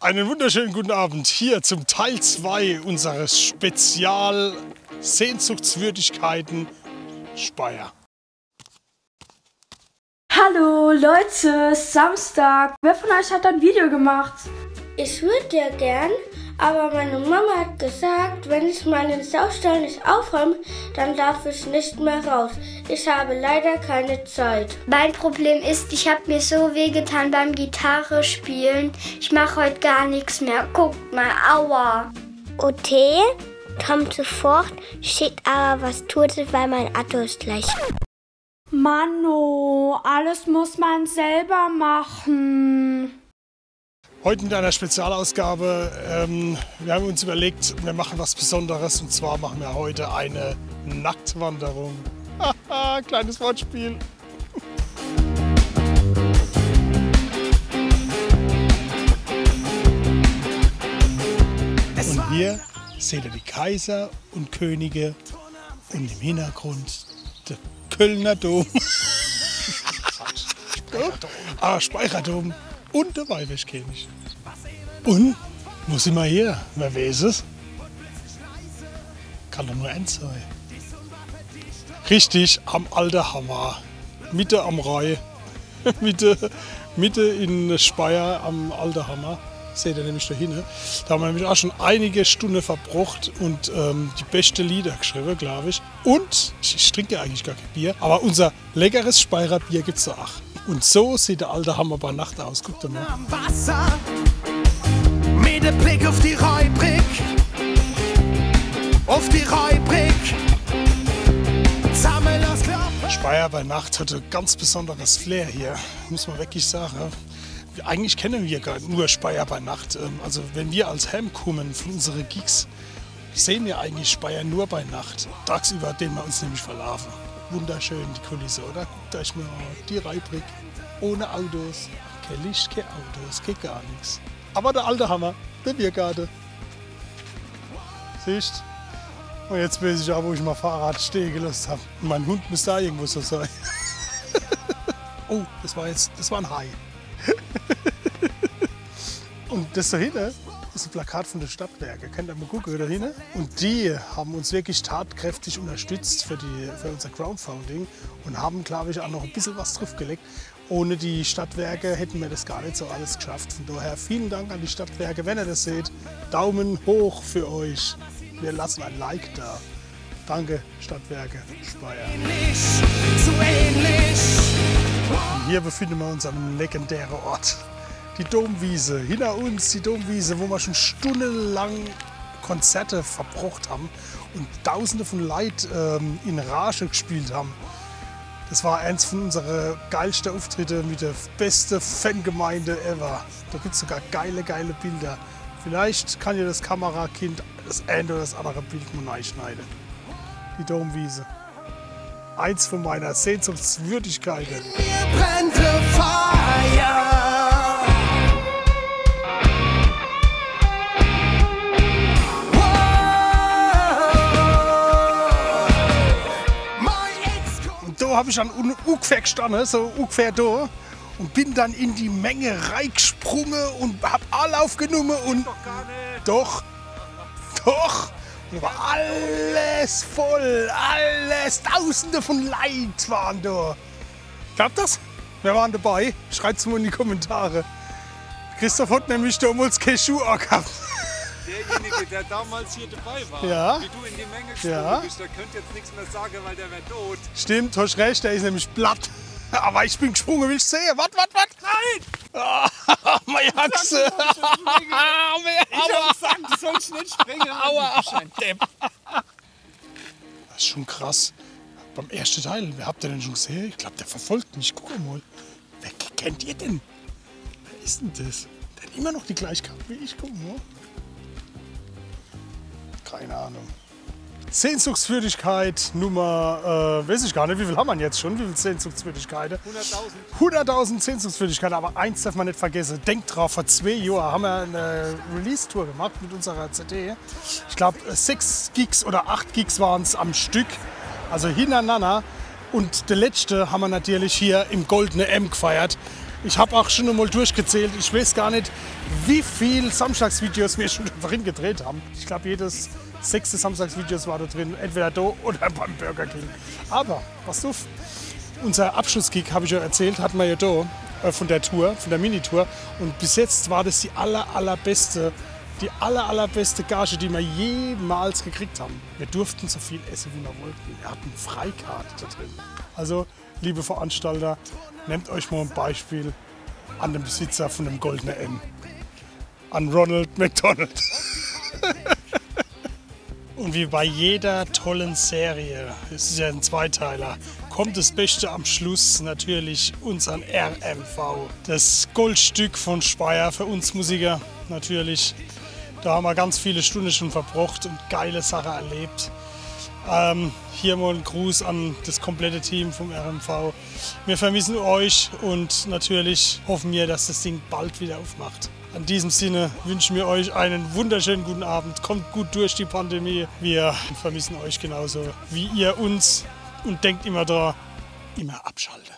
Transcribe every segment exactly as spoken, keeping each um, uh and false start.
Einen wunderschönen guten Abend hier zum Teil zwei unseres Spezial Sehnsuchtswürdigkeiten Speyer. Hallo Leute, Samstag. Wer von euch hat ein Video gemacht? Ich würde ja gern, aber meine Mama hat gesagt, wenn ich meinen Saustall nicht aufräume, dann darf ich nicht mehr raus. Ich habe leider keine Zeit. Mein Problem ist, ich habe mir so wehgetan beim Gitarre spielen. Ich mache heute gar nichts mehr. Guckt mal, aua. O T kommt sofort, schickt aber was Totes, weil mein Auto ist gleich. Manno, alles muss man selber machen. Heute mit einer Spezialausgabe. Ähm, wir haben uns überlegt, wir machen was Besonderes, und zwar machen wir heute eine Nacktwanderung. Haha, kleines Wortspiel. Und hier seht ihr die Kaiser und Könige und im Hintergrund der Kölner Dom. Ah, Speyer Dom und der Weiberkäfig. Und wo sind wir hier? Wer weiß es? Kann doch nur eins sein. Richtig, am Alten Hammer. Mitte am Rhein. Mitte, Mitte in Speyer am Alten Hammer. Seht ihr nämlich da hinten. Da haben wir nämlich auch schon einige Stunden verbracht und ähm, die besten Lieder geschrieben, glaube ich. Und ich, ich trinke ja eigentlich gar kein Bier, aber unser leckeres Speyerer Bier gibt es da auch. Und so sieht der Alten Hammer bei Nacht aus. Guckt mal. Am Wasser, mit dem Blick auf die Rheinbrück. Auf die Rheinbrück. Zusammen los, Klopfen. Speyer bei Nacht hat ein ganz besonderes Flair hier, muss man wirklich sagen. Eigentlich kennen wir gar nur Speyer bei Nacht. Ähm, also wenn wir als heimkommen von unseren Gigs, sehen wir eigentlich Speyer nur bei Nacht. Tagsüber tun wir uns nämlich verschlafen. Wunderschön die Kulisse, oder? Guckt euch mal die Rheinbrück. Ohne Autos. Kein Licht, kein Autos, kein gar nichts. Aber der Alten Hammer, der Biergarten. Siehst? Und jetzt weiß ich auch, wo ich mein Fahrrad stehen gelassen habe. Und mein Hund muss da irgendwo so sein. Oh, das war jetzt, das war ein Hai. Und das da hinten ist ein Plakat von den Stadtwerken. Könnt ihr mal gucken, da hinten. Und die haben uns wirklich tatkräftig unterstützt für, die, für unser Crowdfunding und haben, glaube ich, auch noch ein bisschen was draufgelegt. Ohne die Stadtwerke hätten wir das gar nicht so alles geschafft. Von daher vielen Dank an die Stadtwerke, wenn ihr das seht. Daumen hoch für euch. Wir lassen ein Like da. Danke, Stadtwerke Speyer. Zu ähnlich. Und hier befinden wir uns an einem legendären Ort. Die Domwiese. Hinter uns die Domwiese, wo wir schon stundenlang Konzerte verbracht haben und Tausende von Leuten ähm, in Rage gespielt haben. Das war eins von unseren geilsten Auftritten mit der besten Fangemeinde ever. Da gibt es sogar geile, geile Bilder. Vielleicht kann ja das Kamerakind das ein oder das andere Bild mal reinschneiden. Die Domwiese. Eins von meiner Sehnsuchtswürdigkeiten. Mir brennt Feuer. Wow. Mein Ex Und da habe ich dann un- ungefähr gestanden, so ungefähr da. Und bin dann in die Menge reingesprungen und habe Anlauf genommen und. Doch, doch. Da war alles voll, alles. Tausende von Leuten waren da. Glaubt das? Wer waren dabei? Schreibt es mal in die Kommentare. Christoph hat nämlich damals keine Schuhe angehabt. Derjenige, der damals hier dabei war, Ja. Wie du in die Menge gesprungen Ja. Bist, der könnte jetzt nichts mehr sagen, weil der wäre tot. Stimmt, hast recht, der ist nämlich platt. Aber ich bin gesprungen, willst du sehen? Wart, wart, wart. Nein! Ah, meine Achse. Ich habe gesagt, du sollst nicht springen. Aua, aua. Depp. Das ist schon krass. Beim ersten Teil, wer habt ihr denn schon gesehen? Ich glaube, der verfolgt mich. Guck mal. Wer k- kennt ihr denn? Wer ist denn das? Der hat immer noch die gleiche Kappe wie ich. Guck mal. Keine Ahnung. Sehnsuchtswürdigkeit Nummer, äh, weiß ich gar nicht, wie viel haben wir jetzt schon? Wie viel Sehnsuchtswürdigkeiten? Hunderttausend. Hunderttausend Sehnsuchtswürdigkeiten, aber eins darf man nicht vergessen. Denkt drauf, vor zwei Jahren haben wir eine Release-Tour gemacht mit unserer C D. Ich glaube, sechs Gigs oder acht Gigs waren es am Stück, also hintereinander. Und der letzte haben wir natürlich hier im Goldene M gefeiert. Ich hab auch schon einmal durchgezählt. Ich weiß gar nicht, wie viel Samstagsvideos wir schon drin gedreht haben. Ich glaube, jedes sechste Samstagsvideo war da drin. Entweder da oder beim Burger King. Aber, pass auf, unser Abschlussgig, habe ich ja erzählt, hatten wir ja da äh, von der Tour, von der Minitour. Und bis jetzt war das die aller, allerbeste, die aller, allerbeste Gage, die wir jemals gekriegt haben. Wir durften so viel essen, wie wir wollten. Wir hatten Freikarte da drin. Also, liebe Veranstalter, nehmt euch mal ein Beispiel an dem Besitzer von dem Goldenen M. An Ronald McDonald. Und wie bei jeder tollen Serie, es ist ja ein Zweiteiler, kommt das Beste am Schluss natürlich unseren R M V. Das Goldstück von Speyer für uns Musiker natürlich. Da haben wir ganz viele Stunden schon verbracht und geile Sachen erlebt. Ähm, hier mal ein Gruß an das komplette Team vom R M V. Wir vermissen euch und natürlich hoffen wir, dass das Ding bald wieder aufmacht. In diesem Sinne wünschen wir euch einen wunderschönen guten Abend. Kommt gut durch die Pandemie. Wir vermissen euch genauso wie ihr uns. Und denkt immer dran, immer abschalten.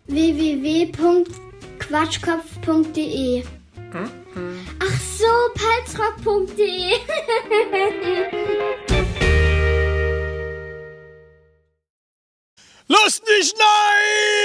W W W Punkt quatschkopf Punkt D E. Ach so, palzrock Punkt D E. Lasst mich nein!